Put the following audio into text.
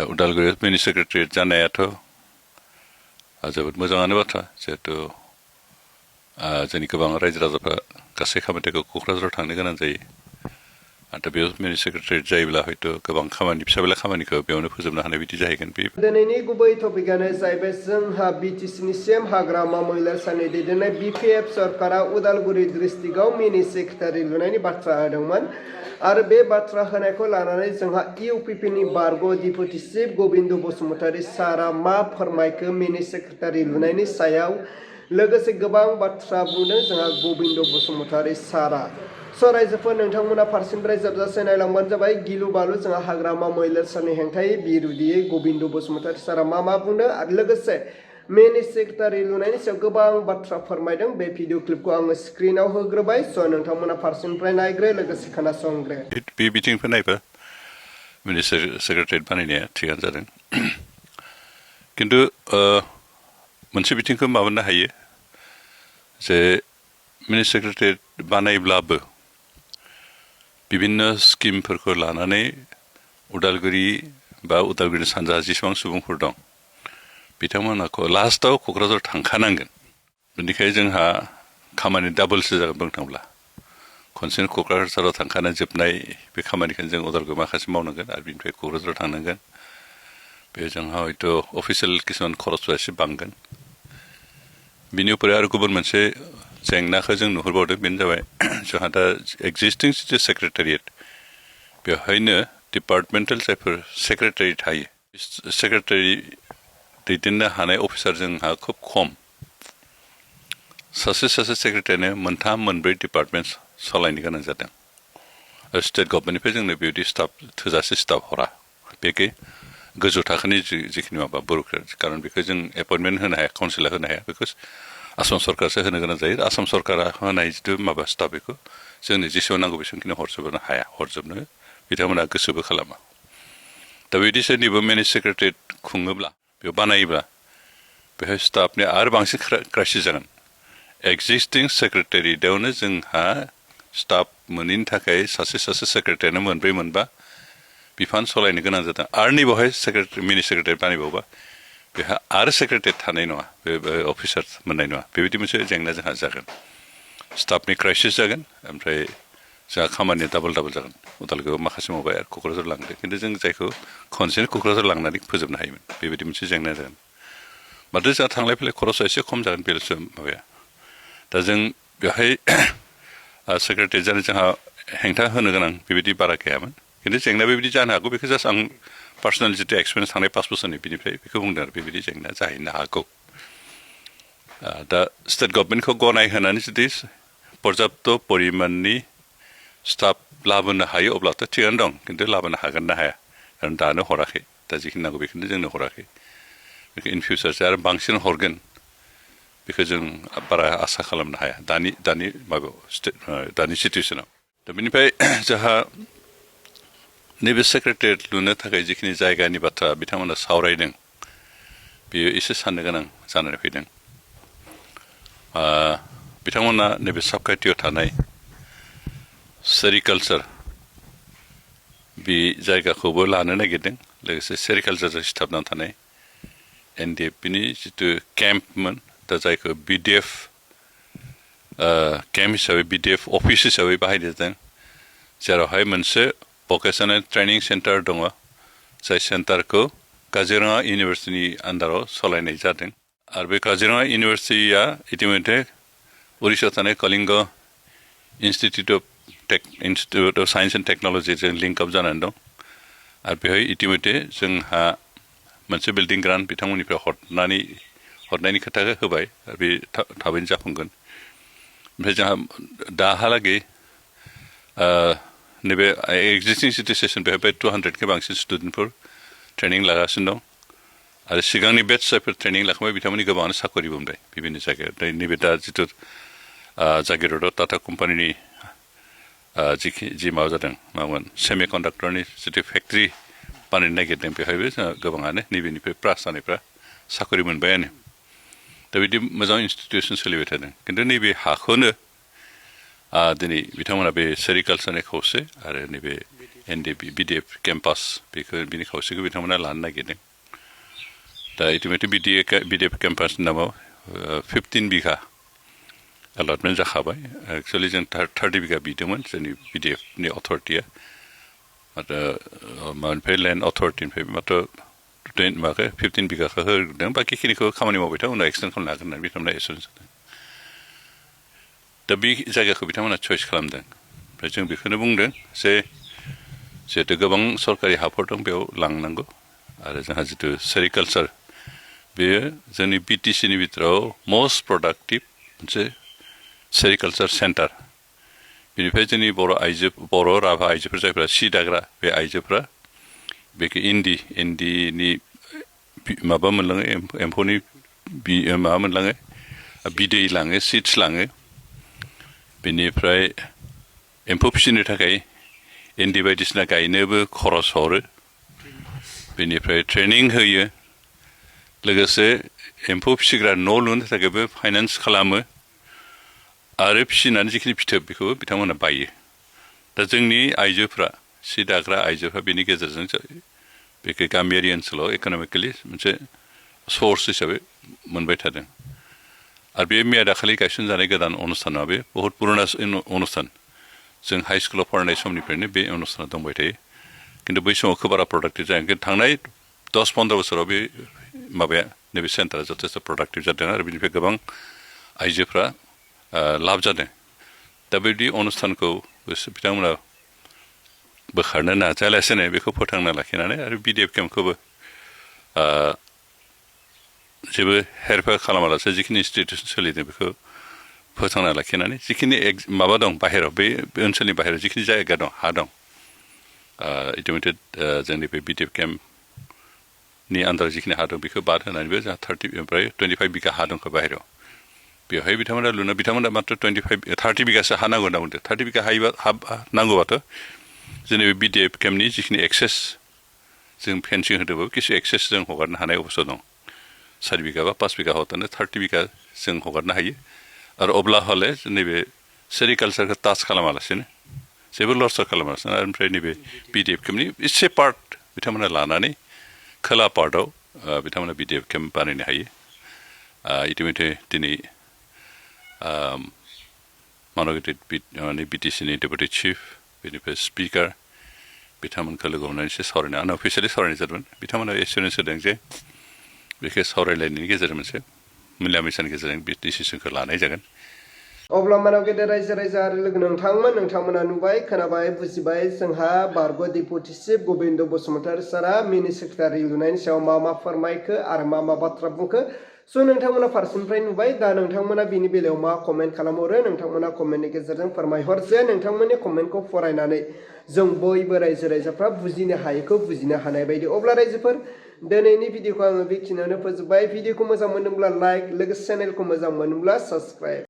दा उदालगुरि मिनि सेक्रेटारियेट जानायाथ' जोबोद मोजाङानो बाथ्रा जिहेतु जोंनि गोबां रायजो राजाफ्रा गासै खामानिखौ क'क्राझाराव थांनो गोनां जायो दा बेयाव मिनि सेक्रेटारियेट जायोब्ला हयथ' गोबां खामानि फिसा फिला खामानिखौ बेयावनो फोजोबनो हानाय बिदि जाहैगोन बे दिनैनि गुबै टपिकआनो जाहैबाय जोंहा बिटिसिनि सिएम हाग्रामा महिलारिसानि दैदेननाय बिपिएफ सरकारा उदालगुरि डिस्ट्रिक्टआव मिनि सेक्रेटारि लुनायनि बाथ्रा होदोंमोन आरो बे बाथ्रा होनायखौ लानानै जोंहा इउपिपिनि बारग' डिपुटि चिफ गबिन्द बसुमतारी सारा मा फोरमायखो मिनि सेक्रेटारि लुनायनि सायाव लोगोसे गोबां बाथ्रा बुंदों जोंहा गबिन्द बसुमतारी सारा रायजोफोर नोंथांमोना फारसेनिफ्राय जोबजासे नायलांबानो जाबाय गिलु बालु जोंहा हाग्रामा महिलारिसानि हेंथायै बिरुदियै गबिन्द बसुमतारी सारा मा बुंदों आरो लोगोसे मिनि सेक्रेटारि लुनायनि सायाव गोबां बाथ्रा फोरमायदों बे भिडिअ क्लिपखौ आङो स्क्रिनाव होग्रोबाय नोंथांमोना फारसेनिफ्राय नायग्रो लोगोसे खोनासंग्रो बे बिथिंनिफ्राय नायबा मिनि सेक्रेटारियेट बानायनाया थिगानो जादों खिन्थु मोनसे बिथिंखौ माबानो हायो जे मिनि सेक्रेटारियेट बानायब्लाबो बिभिन्न स्किमफोरखौ लानानै उदालगुरि बा उदालगुरिनि सानजाहा जेसेबां सुबुंफोर दं बिथांमोनखौ लास्टआव क'क्राझार थांखानांगोन बेनिखायनो जोंहा खामानि डाबलसो जागोन बुंनो थांब्ला खनसेनो क'क्राझाराव थांखानाय जोबनाय बे खामानिखौ जों उदालगुरि माखासे मावनांगोन आरो बिनिफ्राय क'क्राझाराव थांनांगोन बे जोंहा हयथ' अफिसियेल किसुमान खरसफ्रा एसे बांगोन बिनि उपर आरो गुबुन मोनसे जेंनाखौ जों नुहुरबावदों बेनो जाबाय जोंहा दा एक्जिस्टिं जितु सेक्रेटारियेट बेवहायनो डिपार्टमेन्टेल जायफोर सेक्रेटारि थायो सेक्रेटारि दैदेननो हानाय अफिसार जोंहा खुब खम सासे सेक्रेटारिनो मोनथाम मोनब्रै डिपार्टमेन्ट सालायनो गोनां जादों स्टेट गभर्नमेन्टनिफ्राय जोंनो बेबायदि स्टाफ थोजासे स्टाफ हरा बेखौ गोजौ थाखोनि जिखिनि माबा ब्युरोक्रेट खारन बेखौ जों एपइन्टमेन्ट होनो हाया काउन्सिला होनो हाया बेखौ आसाम सरकारसो होनो गोनां जायो आसाम सरकारा होनाय जिथु माबा स्टाफ बेखौ जोंनो जेसेबां नांगौ बेसेबांखिनि हरजोबनो हाया हरजोबनो बिथांमोना गोसोबो खालामा दा बिदि सोरनिबा मेनेज सेक्रेटारियेट खुङोब्ला बेयाव बानायोब्ला बेहाय स्टाफनि आरो बांसिन क्राइसिस जागोन एक्जिस्टिं सेक्रेटारियेटआवनो जोंहा स्टाफ मोनैनि थाखाय सासे सेक्रेटारियानो मोनब्रै मोनबा बिफान सालायनो गोनां जादों आरो नैबावहाय मिनि सेक्रेटारि बानायबावबा बेहा आरो सेक्रेटारि थानाय नङा बे अफिसार मोननाय नङा बेबायदि मोनसे जेंना जोंहा जागोन स्टाफनि क्राइसिस जागोन ओमफ्राय जोंहा खामानिया डाबल जागोन उदालगुरियाव माखासे मावबाय आरो क'क्राझार लांदों खिन्थु जों जायखौ खनसेनो क'क्राझार लांनानै फोजोबनो हायोमोन बेबायदि मोनसे जेंना जागोन माथो जोंहा थांलाय फैलाय खरसा एसे खम जागोन बेल'सो माबाया दा जों बेवहाय सेक्रेटारि जानो जोंहा हेंथा होनो गोनां बेबायदि बारा गैयामोन खिन्थु जेंना बेबायदि जानो हागौ बेखौ जास्ट आं पार्सनेल जितु एक्सपिरियेन्स थांनाय 5 बोसोरनि बिनिफ्राय बेखौ बुंदों आरो बेबायदि जेंना जाहैनो हागौ दा स्टेट गभर्नमेन्टखौ गनायहोनानै जुदि पर्याप्त परिमाननि स्टाफ लाबोनो हायो अब्लाथ' थिगानो दं खिन्थु लाबोनो हागोन ना हाया खारन दानो हराखै दा जिखिनि नांगौ बेखौनो जोंनो हराखै बेखौ इन फिउचारसो आरो बांसिन हरगोन बेखौ जों बारा आसा खालामनो हाया दानि माबायाव दानि सिटुवेसनाव दा बेनिफ्राय जोंहा नैबे सेक्रेटारियेट लुनो थाखाय जिखिनि जायगानि बाथ्रा बिथांमोना सावरायदों बेयो एसे साननो गोनां जानानै फैदों बिथांमोना नैबे साबकाटियाव थानाय सेरिकालचार बे जायगाखौबो लानो नागिरदों लोगोसे सेरिकालचारजों सिथाबनानै थानाय एनडिएफबिनि जितु केम्पमोन दा जायखौ बिडिएफ केम्प हिसाबै बिडिएफ अफिस हिसाबै बाहायनाय जादों जेरावहाय मोनसे भकेसनेल ट्रेनिं सेन्टार दङ जाय सेन्टारखौ काजिरङा इउनिभार्सिटिनि आन्दाराव सालायनाय जादों आरो बे काजिरङा इउनिभार्सिटिया इतिमধ্যে उरिष्याव थानाय Kalinga institute of science and टेक्न'लजिजों लिंक आप जानानै दं आरो बेवहाय इतिमধ্যে जोंहा मोनसे बिल्डिं ग्रान्ट बिथांमोननिफ्राय हरनायनि खोथाखौ होबाय आरो बे थाबैनो जाफुंगोन ओमफ्राय जोंहा दाहालागै नैबे एक्जिस्टिं सिटुएसन बेवहाय 200 बांसिन स्टुडेन्टफोर ट्रेनिं लागासिनो दं आरो सिगांनि बेट्स जायफोर ट्रेनिं लाखांबाय बिथांमोननि गोबाङानो साकरिबो मोनबाय बिभिन्न जायगायाव नैबे दा जितु जागिरदआव टाटा कम्पानिनि जि माबा जादों मामोन सेमि कन्डाक्टरनि जितु फेक्ट्रि बानायनो नागिरदों बेवहायबो जोंहा गोबाङानो नैबेनिफ्राय पास जानायफ्रा साकरि मोनबायानो दा बिदि मोजां इनस्टिटिउसन सोलिबाय थादों खिन्थु नैबे हाखौनो दिनै बिथांमोना बे सेरिकालचारनि खावसे आरो नैबे BDF केम्पास बेखौ बिनि खावसेखौ बिथांमोना लानो नागिरदों दा इटिमेटि BDF केम्पासनि नामाव 15 बिघा एलटमेन्ट जाखाबाय एक्सुवेलि जों 30 बिघा बिदोंमोन जोंनि BDFनि अथरिटिया माथो मानिफ्राय लेन्ड अथरिटिनिफ्राय माथो 15 बिघाखौ होदों बाखिखिनिखौ खामानि मावबाय था उनाव एक्सटेन्ड खालामनो हागोन होननानै बिथांमोना एसुरेन्स होदों दा बे जायगाखौ बिथांमोना चयस खालामदों ओमफ्राय जों बेखौनो बुंदों जे जिहेतु गोबां सरकारि हाफोर दं बेयाव लांनांगौ आरो जोंहा जितु सेरिकालचार बेयो जोंनि BTCनि बिथोराव मस्ट प्रडाक्टिभ मोनसे सेरिकालचार सेन्टार बेनिफ्राय जोंनि बर' राभा आइजोफोर जायफ्रा सि दाग्रा बे आइजोफ्रा बेखौ इन्दिनि माबा मोनलाङो एम्फौनि माबा मोनलाङो बिदै लाङो सिड्स लाङो बेनिफ्राय एम्फौ फिसिनो थाखाय इन्दि बायदिसिना गायनोबो खरस हरो बेनिफ्राय ट्रेनिं होयो लोगोसे एम्फौ फिसिग्रा न' लुनो थाखायबो फाइनान्स खालामो आरो फिसिनानै जिखिनि फिथोब बेखौबो बिथांमोना बायो दा जोंनि आइजोफ्रा सि दाग्रा आइजोफ्रा बेनि गेजेरजों बेखौ गामियारि ओनसोलाव इक'नमिकेलि मोनसे सर्स हिसाबै मोनबाय थादों आरो बे मैया दाखालि गायसनजानाय गोदान अनुस्थाना बे बहुत पुराना अनुस्थान जों हाइ स्कुलाव फरायनाय समनिफ्रायनो बे अनुस्थाना दंबाय थायो खिन्थु बै समाव खोब बारा प्रडाक्टिभ जायाखै थांनाय 10-15 बोसोराव बे माबाया नैबे सेन्टारा जथेस्थ' प्रडाक्टिभ जादों आरो बेनिफ्राय गोबां आइजोफ्रा लाब जादों दा बेबायदि अनुस्थानखौ बिथांमोना बोखारनो नाजायालासेनो बेखौ फोथांना लाखिनानै आरो BDF केम्पखौबो जेबो हेरफेर खालामालासे जिखिनि इनस्टिटिउसन सोलिदों बेखौ फोथांना लाखिनानै जिखिनि माबा दं बाहेराव बे ओनसोलनि बाहेराव जिखिनि जायगा दं हा दं इटिमेटेड जोंनि बे BDF केम्पनि आन्दाराव जिखिनि हा दं बेखौ बाद होनानैबो जोंहा 25 बिघा हा दंखौ बाहेराव बेवहाय बिथांमोना मात्र 30 बिघासो हा नांगौ होनना बुंदों 30 बिघा हा नांगौबाथ' जोंनि बे BDF केम्पनि जिखिनि एक्सेस जों फेन्सिं होदोंबाबो किसु एक्सेस जों हगारनो हानाय अबस्था दं 4 बिघा बा 5 बिघा हतानो 30 बिघा जों हगारनो हायो आरो अब्ला हले नैबे सेरिकालचारखौ टाच खालामालासेनो जेबो लरसर खालामालासेनो ओमफ्राय नैबे BDF केम्पनि एसे पार्ट बिथांमोना लानानै खोला पार्टआव बिथांमोना BDF केम्प बानायनो हायो इटिमेटे दिनै मानगेटेड BTCनि डेपुटि चिफ बेनिफ्राय स्पिकार बिथांमोनखौ लोगो हमनानै एसे सावरायनो आनअफिसियेलि सावरायनाय जादोंमोन बिथांमोना एसुरेन्स होदों जे बेखौ सावरायलायनायनि गेजेरजों मोनसे मिला मिसानि गेजेरजों बे डिसिसनखौ लानाय जागोन अब्ला मानाव गेदेर रायजो राजा आरो लोगो नोंथांमोना नुबाय खोनाबाय बुजिबाय जोंहा बारग' डेपुटि चिफ गबिन्द बसुमतारी सारा मिनि सेक्रेटारि लुनायनि सायाव मा फोरमायखो आरो मा बाथ्रा बुंखो स' नोंथांमोना फारसेनिफ्राय नुबाय दा नोंथांमोना बिनि बेलायाव मा कमेन्ट खालामहरो नोंथांमोना कमेन्टनि गेजेरजों फोरमायहर जे नोंथांमोननि कमेन्टखौ फरायनानै जों बयबो रायजो राजाफ्रा बुजिनो हायैखौ बुजिनो हानाय बायदि अब्ला रायजोफोर दिनैनि भिडिअखौ आङो बेखिनियावनो फोजोबबाय भिडिअखौ मोजां मोनदोंब्ला लाइक लोगोसे चेनेलखौ मोजां मोनोब्ला साबस्क्राइब